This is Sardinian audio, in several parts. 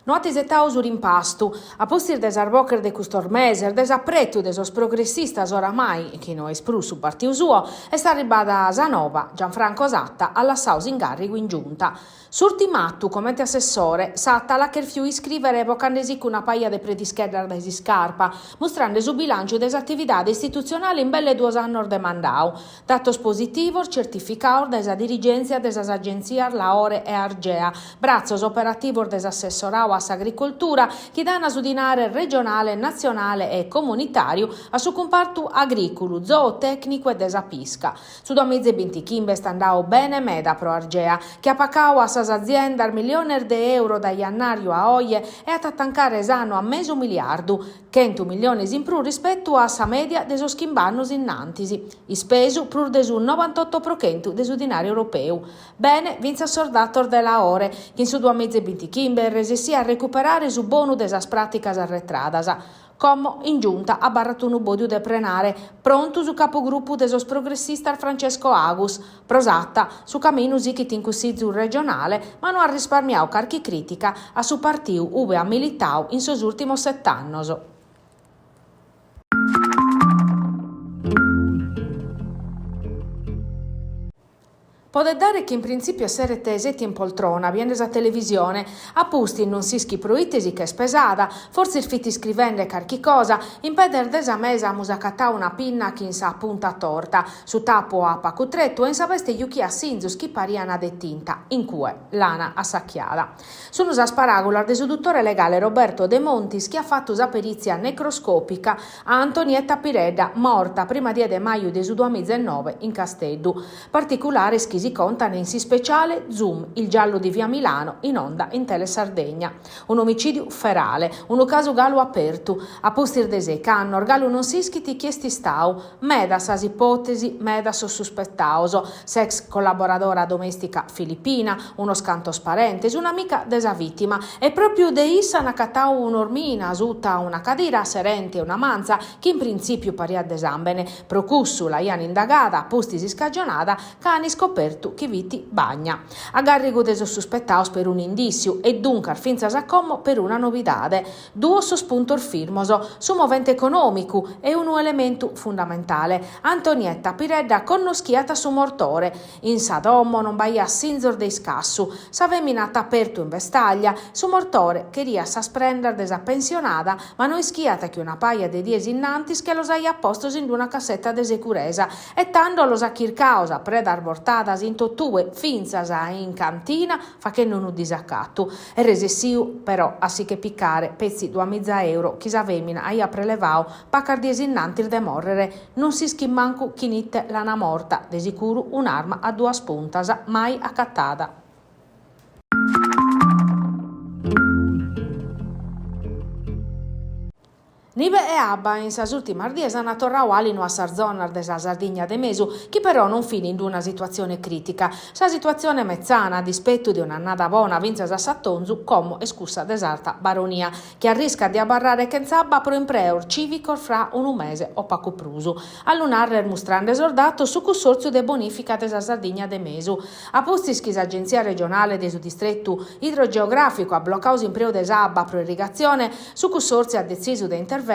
No at isetadu su rimpastu. A pustis de sas boches de custos meses, de s'apretu de sos progressistas oramai chi no est prus su partiu suo, est arribbada sa nova, Gianfranco Satta at lassadu s'ingàrrigu in giunta. S'ùrtimu atu comente assessore, Satta l'at chèrfiu iscrìvere bocande·siche una paja de predischeddas dae s'iscarpa, mustrande su bilànciu de s'atividade istitutzionale in belle duos annos de mandau. Datos positivos certificados dae sa dirigèntzia de sas agentzias Laore e Argea, bratzos operativos de s'assessoradu a s'agricoltura chi dan su dinare regionale, natzionale e comunitàriu a su cumpartu agrìculu, zootècnicu e de sa pisca. Su duamiza e bintichimbe est andadu bene meda pro Argea, chi at pacadu a sas aziendas milliones de euro dae jannàriu a oje e at a tancare s'annu a mesu miliardu. Chentu milliones in prus rispetu a sa mèdia de sos chimb'annos innantis, ispesu prus de su novantoto pro chentu de su dinare europeu. Bene fintzas sos datos de Laore, chi in su duamiza e bintichimbe est resessia a recuperare su bonu de sas pràticas arretradas. Como in Giunta abarrat unu bòdiu de prenare, prontu su capogrupu de sos progressistas Francesco Agus, Pro Satta, su caminu sighit in Cussizu regionale, ma no at risparmiadu carchi crìtica a su partiu ube at militadu in sos ùrtimos set'annos. Podet dare chi in printzìpiu esseret sètia in poltrona, biende sa televisione, a pustis non s'ischit pro ite si ch'est pesada, fortzis fit iscrivende carchi cosa, in pedes de sa mesa amus acatadu una pinna chin sa punta torta, Su tapu a pacu tretu e in sa beste juchiat sinzos chi parian de tinta, in cue l'ana assachiada. Sunu sas paràgulas de su dutore legale Roberto Demontis chi at fatu sa perìtzia necroscòpica a Antonietta Piredda, morta prima die de maju de su duamiza e nobe in Casteddu. Particulares chi si contan in s'ispeciale Zoom, il giallo di via Milano in onda in Telesardegna. Un'omicìdiu ferale, unu casu galu apertu. A pustis de seich'annos galu non s'ischit chie est istadu. Medas sas ipòtesi, medas sos suspetados, s'ex collaboradora domèstica filipina, unos cantos parentes, un'amica de sa vìtima, e pròpiu de issa ant acatadu un'ormina suta una cadira serente una mantza chi in printzìpiu pariat de sàmbene, pro cussu l'aian indagada, pustis iscagionada, ca an iscopertu chi fit bagna. A gàrrigu de sos suspetados perunu indìssiu e duncas fintzas a como peruna novidade. Duos sos puntos firmos, su movente econòmicu e unu elementu fundamentale, Antonietta Piredda connoschiat su mortore. In sa domo non b'aiat sinzos de iscassu. Sa fèmina at apertu in vestaglia, su mortore cheriat sas prendas de sa pensionada, ma no ischiat chi una paja de dies innantis che los aiat postos in una cassetta de seguresa e tando los at chircados a predas bortadas in totue, fintzas in cantina, fachende unu disacatu. Est resessiu, però, a si che picare petzi duamiza euro chi sa femina aiat prelevau pacas dies innantis de mòrrere. Non s'ischit mancu chin ite l'ana morta, de sicuru un'arma a duas puntas, mai acatada. Nibe e abba in sas ùrtimas dies ant torradu àlinu a sas zonas de sa Sardigna de mesu, chi però non fin in una situatzione crìtica. Sa situatzione metzana, a dispetu de un'annada bona fintzas a s'atonzu, como est cussa de s'Arta Baronia, chi arriscat de abarrare chentza abba pro impreos cìvicos fra unu mese o pacu prus. A lu nàrrere mustrande sos datos su Cussòrtziu de Bonìfica de sa Sardigna de mesu. A pustis chi s'Agentzia regionale de su distretu idrogeogràficu at blocadu s'impreu de s'abba pro irrigatzione, su Cussòrtziu at detzisu de intervènnere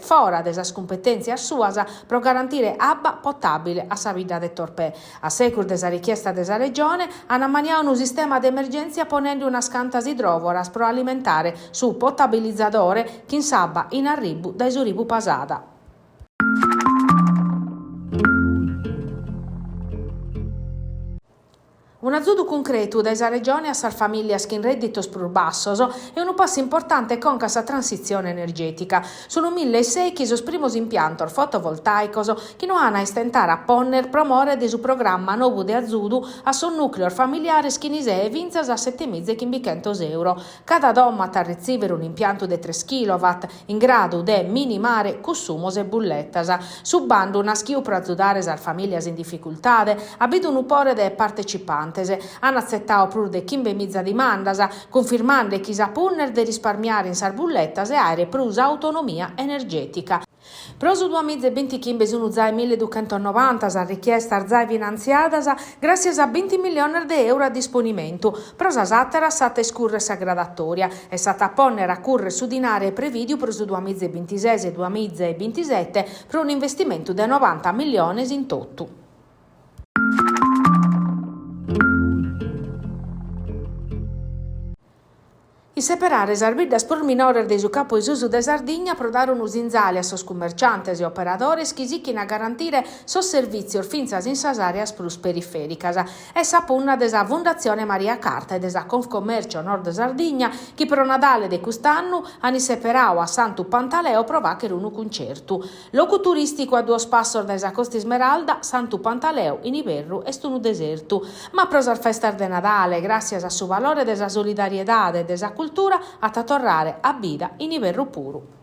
fora de sas cumpetèntzias suas pro garantire abba potàbile a sa bidda de Torpè. A segus de sa richiesta de sa Regione, an ammaniadu unu sistema de emergèntzia ponende unas cantas idròvoras pro alimentare su potabilizadore chin s'abba in arribu dae su ribu Pasada. Un'azudu cuncretu dae sa Regione a sas famìllias chin rèdditos prus bassos e unu passu importante conca a sa transitzione energètica. Sunu mille e seichi sos primos impiantos fotovoltàicos chi no an a istentare a pònnere pro more de su programma nobu de azudu a sos nùcleos familiares chin ISEE fintzas a setemiza e chimbichentos euro. Cada domo at a retzìvere un'impiantu de tres kilowatt, in gradu de minimare cussumos e bulletas. Su bandu, naschiu pro azudare sas famìlias in dificultade, at bidu unu pore de partecipantes. partecipantes. An atzetadu prus de chimbemiza dimandas, cunfirmande chi sa punna est de risparmiare in sas bulletas e àere prus autonomia energètica. Pro su duamiza e bintichimbe sunt zai milliduchentosnovanta sas richiestas zai finantziadas gràssias a binti milliones de euro a disponimentu. Pro sas àteras s'at a iscurrer sa gradatòria e s'at a pònnere a currer su dinare prevìdiu pro su duamiza e bintises e duamiza e bintisete pro un'investimentu de novanta milliones in totu. Isseperare sas biddas prus minores de su Capu 'e Susu de Sardigna pro dare unu sinzale a sos cummerciantes e operadores chi sichin a garantire sos servìtzios fintzas in sas àreas prus perifèricas. Est sa punna de sa Fundatzione Maria Carta e de sa Confcommercio Nord Sardigna chi pro Nadale de cust'annu an isseperadu a Santu Pantaleo pro fàghere unu cuncertu. Locu turìsticu a duos passos dae sa Costa Ismeralda, Santu Pantaleo in iberru est unu desertu. Ma pro sas festas de Nadale, gràssias a su valore de sa solidariedade e de sa cultura, at a torrare a bida in iberru puru.